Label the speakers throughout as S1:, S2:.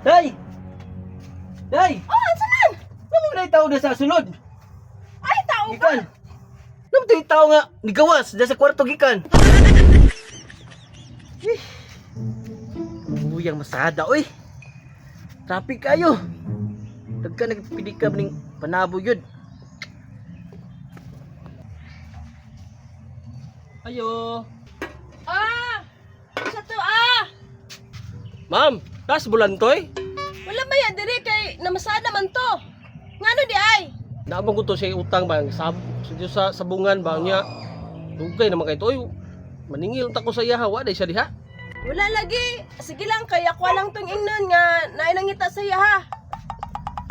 S1: Day! Day!
S2: Oh, unsa man?
S1: Namo na tao na sa sulod.
S2: Ay, tao ba?
S1: Gikan. Namo tayo tao nga nigawas da sa kwarto gikan. Eh. Buyang masada oy. Traffic kayo. Dagka nagpidikab ning panabo yun. Ayo.
S2: Ah! Unsa to ah?
S1: Ma'am, tas bulantoy?
S2: Wala ba yan diri kay namasada man to? Ngano di ay?
S3: Naabang ko to siya utang bang sab sa sabungan ba niya. Dugay naman kay to. Oy, maningil ta ko sa iya ha, wa day siya diha.
S2: Wala lagi. Sige lang kay ako lang tong ingnon nga naay nangita sa iya ha.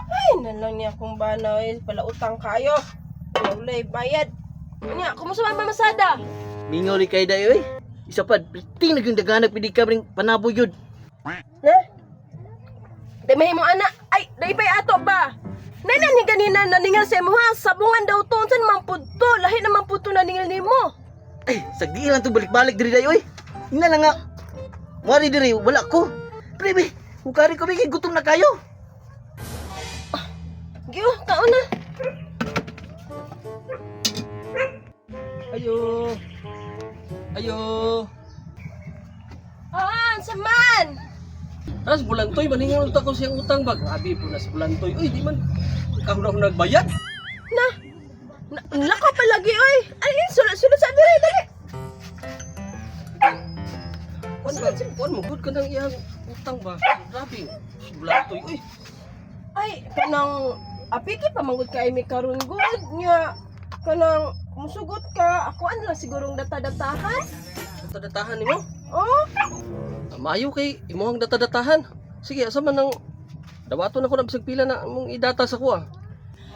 S2: Ay, nalang niya akong bana eh, pala utang kayo. Wala bayad. Nya, kumusta man mamasada?
S1: Mingaw ni kay day oy. Isa pa, ting nagyong daganag pidikab ning panabo yun.
S2: Na? Di mahimo ana. Ay, dai pay ato ba? Nay ni ganina naningal sa imo ha. Sabungan daw to unsan man pud to. Lahi naman pud to naningal nimo.
S1: Ay, sagdi lang to balik-balik diri day oy. Ina lang nga. Wari diri wala ko. Pre, be, hukari ko be, kay gutom na kayo.
S2: Giyo, kaon na.
S3: Ayo. Ayo.
S2: Ah, unsa man?
S3: Tas bulantoy maningil ta ko siya utang ba. Grabe po na si bulantoy. Oy, di man kahuna nagbayad.
S2: Na. Na, lako pa lagi oy. Ay, sulod sulod sa diri dali.
S3: Kuan ba? Kuan mo good ka nang iyang utang ba. Grabe. Si bulantoy. Oy,
S2: Ay, kanang apiki pa manggod kay mi karon gud nya kanang musugot ka ako ano lang sigurong data-datahan.
S3: data-datahan nimo.
S2: Oh,
S3: Ah, maayo kay imong data-datahan. Sige, asa man ang dawaton ako na bisag pila na imong idata sa kuha.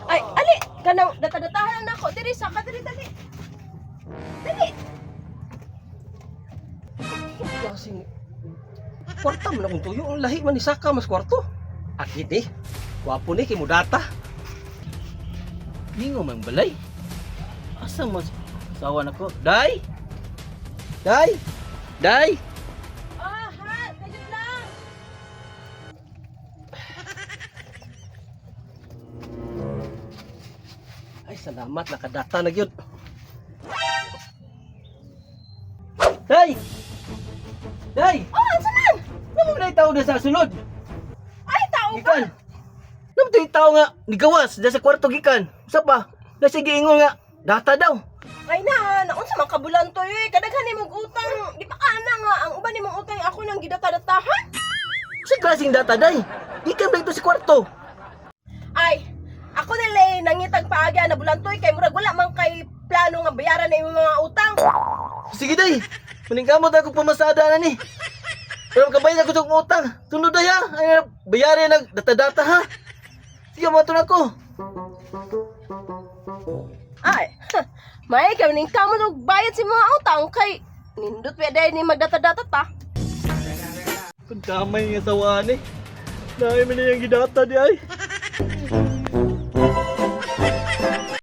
S2: ay ali kanang data-datahan na ako diri sa ka diri dali. Dali.
S3: Klaseng kwarta man akong tuyo. Ang lahi man ni Saka mas kwarto. Akit eh. Gwapo ni kay mo data.
S1: Mingaw man balay. Asa mo sawa nako? Day! Day! Day!
S2: Ah, ha, kajut lang.
S3: Ay, salamat nakadata na gyud.
S1: Day! Day!
S2: Oh, unsa man?
S1: Namo na tao na sa sulod.
S2: Ay, tao ba?
S1: Gikan. Namo tayo tao nga nigawas da sa kwarto gikan. Usa pa, nasa giingon nga data daw.
S2: Ay na, naunsa man kabulan to eh. Kadaghan nimong utang. Di ba ka ana nga ang uban nimong utang ako nang gidata-datahan?
S1: Sa klaseng data day. Gikan ba ito sa kwarto?
S2: Ay, ako nila eh, nangitag paagi na bulantoy kay murag wala man kay plano nga bayaran na imong mga utang.
S1: Sige day. Maningkamot ako pamasada na ni. Pero kabayad ako itong utang. Sunod day ha. Ay, bayarin ang data-data ha. Sige, mato na ko.
S2: Ay, may kay ning kamo og bayad sa mga utang kay nindot pa dai ni magdata-data ta.
S1: Kung kamay nga sawaan eh. Dahil man yung gidata di ay.